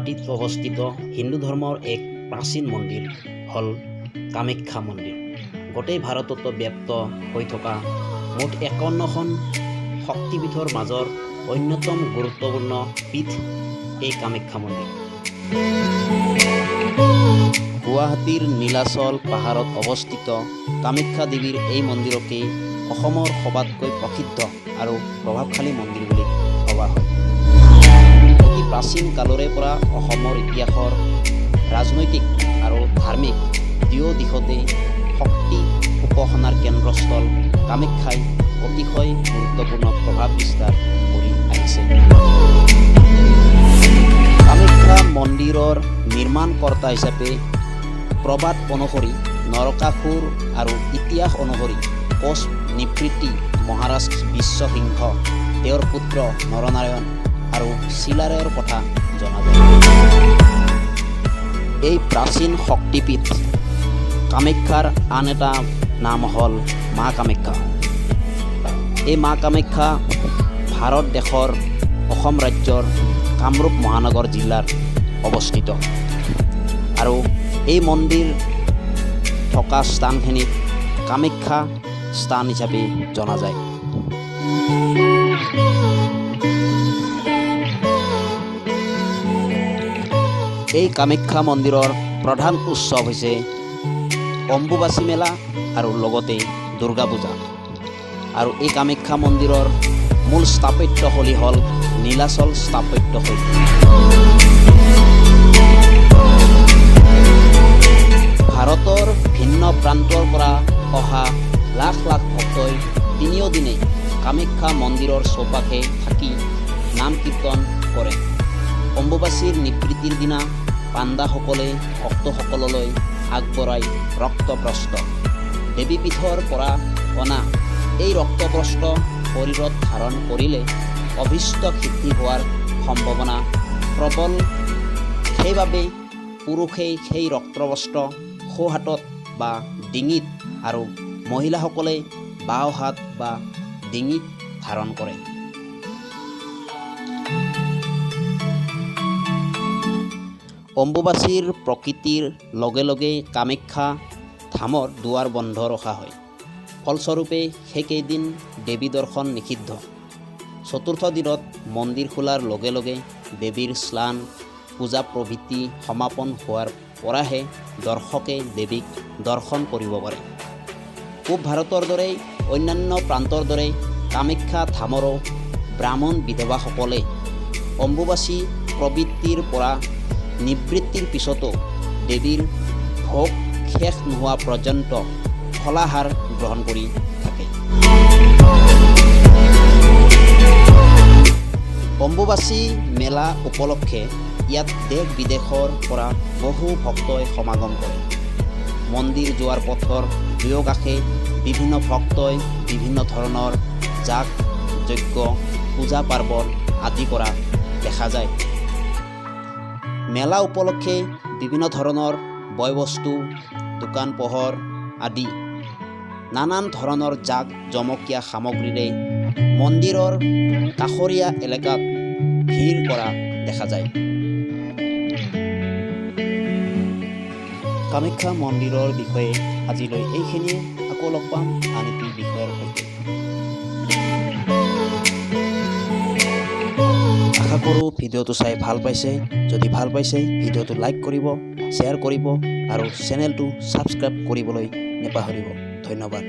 গুৱাহাটীত অৱস্থিত হিন্দু ধৰ্মৰ এক প্ৰাচীন মন্দিৰ হ'ল কামাখ্যা মন্দিৰ। গোটেই ভাৰতত ব্যাপ্ত হৈ থকা মুঠ 51খন শক্তিপীঠৰ মাজৰ অন্যতম গুৰুত্বপূৰ্ণ পীঠ এই কামাখ্যা মন্দিৰ। গুৱাহাটীৰ নীলাচল পাহাৰত অৱস্থিত কামাখ্যা দেৱীৰ এই মন্দিৰকেই অসমৰ সবাতকৈ প্ৰসিদ্ধ আৰু প্ৰভাৱশালী মন্দিৰ বুলি ভবা হয়। অতি প্ৰাচীন কালৰে পৰা অসমৰ ইতিহাসৰ ৰাজনৈতিক আৰু ধাৰ্মিক দুয়ো দিশতেই শক্তি উপাসনাৰ কেন্দ্ৰস্থল কামাখ্যাই অতিশয় গুৰুত্বপূৰ্ণ প্ৰভাৱ বিস্তাৰ কৰি আহিছে। কামাখ্যা মন্দিৰৰ নিৰ্মাণকৰ্তা হিচাপে প্ৰবাদ অনুসৰি নৰকাসুৰ আৰু ইতিহাস অনুসৰি কোচ নৃপতি মহাৰাজ বিশ্বসিংহ, তেওঁৰ পুত্ৰ নৰনাৰায়ণ আৰু চিলাৰায়ৰ কথা জনা যায়। এই প্ৰাচীন শক্তিপীঠ কামাখ্যাৰ আন এটা নাম হ'ল মা কামাখ্যা। এই মা কামাখ্যা ভাৰত দেশৰ অসম ৰাজ্যৰ কামৰূপ মহানগৰ জিলাত অৱস্থিত আৰু এই মন্দিৰ থকা স্থানখিনিত কামাখ্যা স্থান হিচাপে জনা যায়। এই কামাখ্যা মন্দিৰৰ প্ৰধান উৎসৱ হৈছে অম্বুবাচী মেলা আৰু লগতে দুৰ্গা পূজা। আৰু এই কামাখ্যা মন্দিৰৰ মূল স্থাপত্যশৈলী হ'ল নীলাচল স্থাপত্যশৈলী। ভাৰতৰ ভিন্ন প্ৰান্তৰ পৰা অহা লাখ লাখ ভক্তই তিনিও দিনে কামাখ্যা মন্দিৰৰ চৌপাশে থাকি নাম কীৰ্তন কৰে। অম্বুবাচীৰ নিবৃত্তিৰ দিনা পাণ্ডাসকলে ভক্তসকললৈ আগবঢ়ায় ৰক্তবস্ত্ৰ। দেৱীপীঠৰ পৰা অনা এই ৰক্তবস্ত্ৰ শৰীৰত ধাৰণ কৰিলে অভীষ্ট সিদ্ধি হোৱাৰ সম্ভাৱনা প্ৰবল। সেইবাবে পুৰুষে সেই ৰক্তবস্ত্ৰ সোঁহাতত বা ডিঙিত আৰু মহিলাসকলে বাওঁ হাত বা ডিঙিত ধাৰণ কৰে। অম্বুবাচীৰ প্ৰকৃতিৰ লগে লগে কামাখ্যা ধামৰ দুৱাৰ বন্ধ ৰখা হয়। ফলস্বৰূপে সেইকেইদিন দেৱী দৰ্শন নিষিদ্ধ। চতুৰ্থ দিনত মন্দিৰ খোলাৰ লগে লগে দেৱীৰ স্নান, পূজা প্ৰভৃতি সমাপন হোৱাৰ পৰাহে দৰ্শকে দেৱীক দৰ্শন কৰিব পাৰে। পূব ভাৰতৰ দৰেই অন্যান্য প্ৰান্তৰ দৰেই কামাখ্যা ধামৰো ব্ৰাহ্মণ বিধৱাসকলে অম্বুবাচী প্ৰবৃত্তিৰ পৰা নিবৃত্তিৰ পিছতো দেৱীৰ ভোগ শেষ নোহোৱা পৰ্যন্ত ফলাহাৰ গ্ৰহণ কৰি থাকে। অম্বুবাচী মেলা উপলক্ষে ইয়াত দেশ বিদেশৰ পৰা বহু ভক্তই সমাগম কৰে। মন্দিৰ যোৱাৰ পথৰ দুয়োকাষে বিভিন্ন ভক্তই বিভিন্ন ধৰণৰ যাগ যজ্ঞ, পূজা পাৰ্বণ আদি কৰা দেখা যায়। মেলা উপলক্ষে বিভিন্ন ধৰণৰ বয় বস্তু, দোকান পোহাৰ আদি নানান ধৰণৰ জাক জমকীয়া সামগ্ৰীৰে মন্দিৰৰ কাষৰীয়া এলেকাত ভিৰ কৰা দেখা যায়। কামাখ্যা মন্দিৰৰ বিষয়ে আজিলৈ এইখিনিয়ে। আকৌ লগ পাম আন এটি বিষয়ৰ সৈতে। আশা কৰোঁ ভিডিঅ'টো চাই ভাল পাইছে। যদি ভাল পাইছে, ভিডিঅ'টো লাইক কৰিব, শ্বেয়াৰ কৰিব আৰু চেনেলটো ছাবস্ক্ৰাইব কৰিবলৈ নাপাহৰিব। ধন্যবাদ।